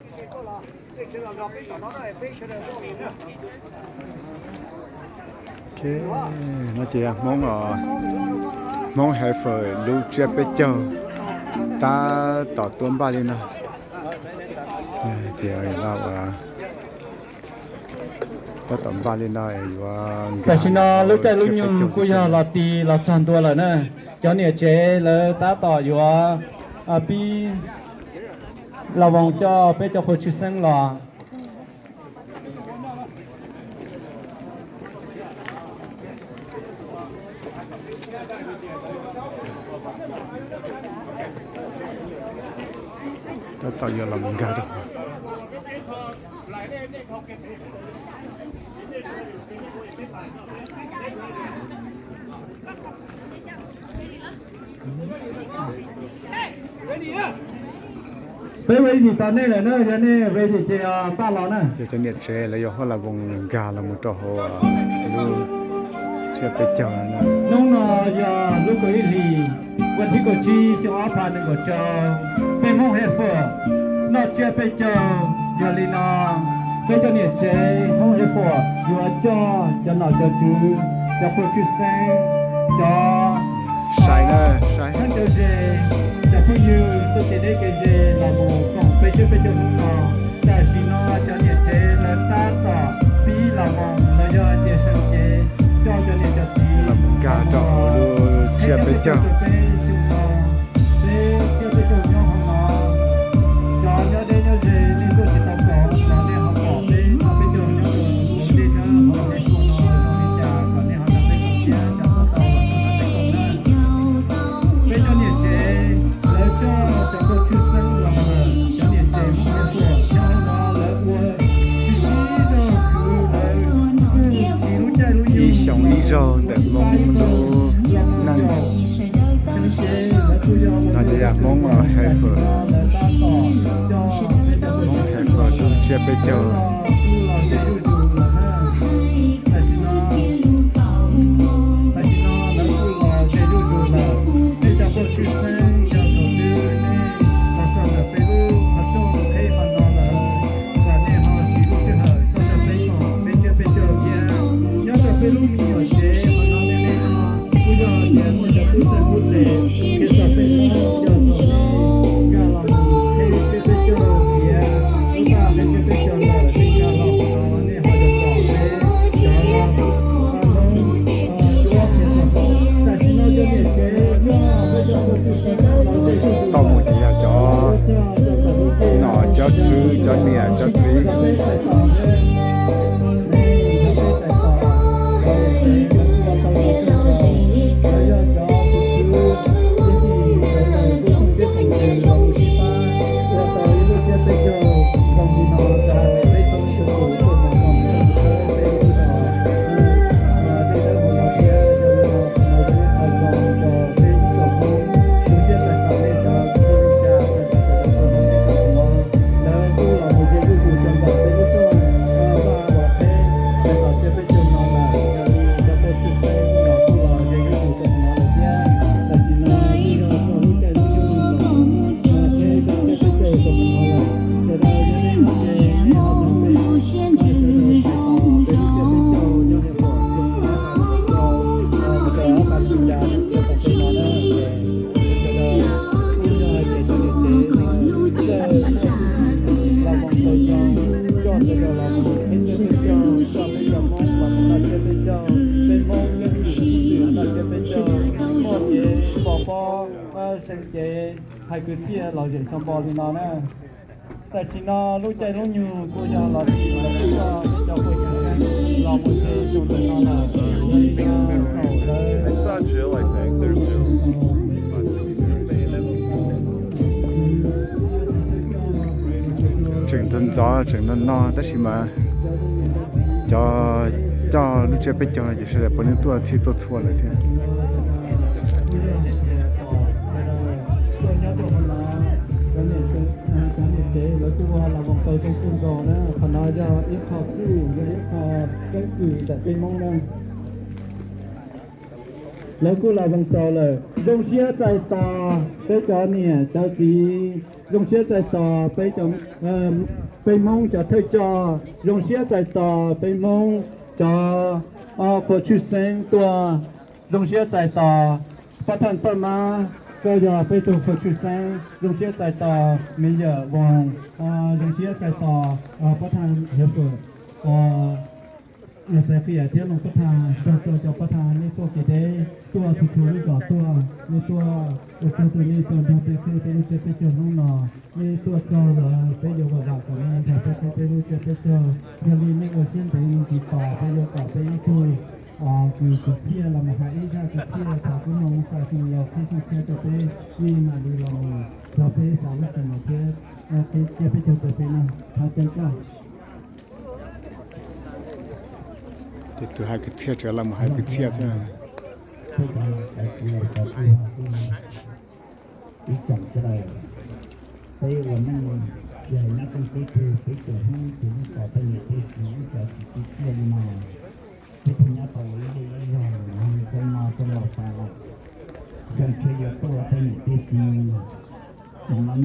Ok, no ces Hmoob os, Hmoob Hais Fawm lub tsiab peb caug tab tom tuaj npaj li no. Tias tab tom npaj li no yuav. Tam sim no lub caij lub nyoog kuj yog los ti los txog ntua lawm na. Cov niam tsev lawv tab tom yuav pib los voos coj peb cov qhua tshwj xeeb los. Tab tom yuav los nkag rau. Peb ready tos nej lawm na, yog nej ready ces npaj los na. Yog cov niam tsev lawv yuav haj las voos nkag los mus rau hauv lub tsiab peb caug. Hnub no yog lub kaum ib hlis, vas thib kaum tsib xyoo ob phav nees nkaum rau, peb Hmoob Hais Fawm noj tsiab peb caug. Yog li no, peb cov niam tsev Hmoob Hais Fawm yuav coj cov nom cov tswv, cov qhua tshwj xeeb, cov sai na, sai, cov ze, cov phooj ywg tuaj kev deb kev ze los mus koom peb tsiab peb caug hnub no. Tam sim no cov niam tsev lawv tab tom pib los mus los yog ces seem ces coj cov niam cov txiv los nkag rau hauv lub tsiab peb caug. Peb tsiab peb caug nyob hauv no, cov nyob deb nyob ze nej tuaj tsis tau pom los nej ho pom peb tsiab peb caug nyob rau hauv tej nab hauv tej kua no zoo li cas kom nej ho nrog peb koom thiab cov tuaj tau los txog nrog peb koom na. Peb cov niam tsev lawv coj cov qhua tshwj xeeb los lawm, cov niam tsev Hmoob Hais Fawm nyob hauv no lawv ua sib sib zog khwv lawv kuj siv lub caij lub nyoog ib xyoos ib zaug ntawm Hmoob lub neej. No ces yog Hmoob Hais Fawm, Hmoob Hais Fawm lub tsiab peb caug. Tam sim no lawv kuj los ze zuj zus lawm, nej cov phooj ywg txheeb yog thaum twg nej los txog ntawm peb lub qhov rooj qhib qhov no lawm, kom nej ho siv lub sij hawm tuaj nrog peb koom peb tsiab peb caug thiab. Nyob rau peb lub me nyuam tsev qhov no nej nej no kuj yog tias muaj cov tub txawj tub tes, kev txom peb lub yog thaum nej nkag los mus qhib peb tsiab peb caug tiav, lub paj peb tsiab peb caug lawm nej nkag los qhov no nej ho yuav pom peb cov Hmoob cuab thiab txog tam sim no cov niam tsev nyob peb cov phooj ywg tau mus ces yog cov nom cov tswv cov niam cov txiv. Seem ces hais kwv txhiaj lom zem xyoo npo li no na. Tam sim no lub caij lub nyoog kuj yog los txog cov phooj ywg los mus ces tus ntawm no lawm. Tseem ntxov ntxov tseem no no tab sis mas cov coj lub tsiab peb caug no ces sawv daws puav leej tuaj txhij tuaj txhua lawm thiab. Cov niam tsev lawv kuj los mus tau zoo kawg nkaus na. Qhov no yog ib qho txuj, yog ib qho keeb kwm ntawm peb Hmoob na. Lawv kuj los zoo txaus lawm. Zoo siab txais tos peb cov niam cov txiv, zoo siab txais tos peb cov, peb Hmoob cov thawj coj, zoo siab txais tos peb Hmoob cov qhua tshwj xeeb tuaj, zoo siab txais tos pab thaj paj mab, koj yog peb tug qhua tshwj xeeb, zoo siab txais tos me yawm Voos, zoo siab txais tos pab thaj hiav fwm Xaiv Qias thiab Looj Pab Thaj, txog rau cov pab thaj nej tuaj kev deb, tuaj txhua txhua lub zos tuaj, nej tuaj ua tsaug rau nej tuaj nrog peb qhib peb lub tsiab peb caug hnub no. Nej tuaj txog los peb yuav vam vam kom nej nrog peb qhib peb lub tsiab peb caug. Yog li nej ua siab ntev mus tsis tos, peb yuav kom peb ib tug kwv Kwv Txhiaj los mus hais ib zaj kwv txhiaj thov kub moog xa xyoo yau qhib xyoo tshiab rau peb, nej mam li los mus nrog peb xa lub xyoo no thiab qhib tsiab peb caug rau peb na. Thov caw koj. Ces tus hais kwv txhiaj tseem los mus hais kwv txhiaj thiab. Ib tsoom sawv daws, peb ua neej tsis hais nyob rooj teb tug, peb tseem hlub tug hlub tos tej niam tej txiv ib co txiv tub txiaj li no. Peb tau nyob tau ua ib zej ib zog, zoo no zoo laus tas lawm, xyoo tshiab yuav tuaj tej niam tej txiv, tseem los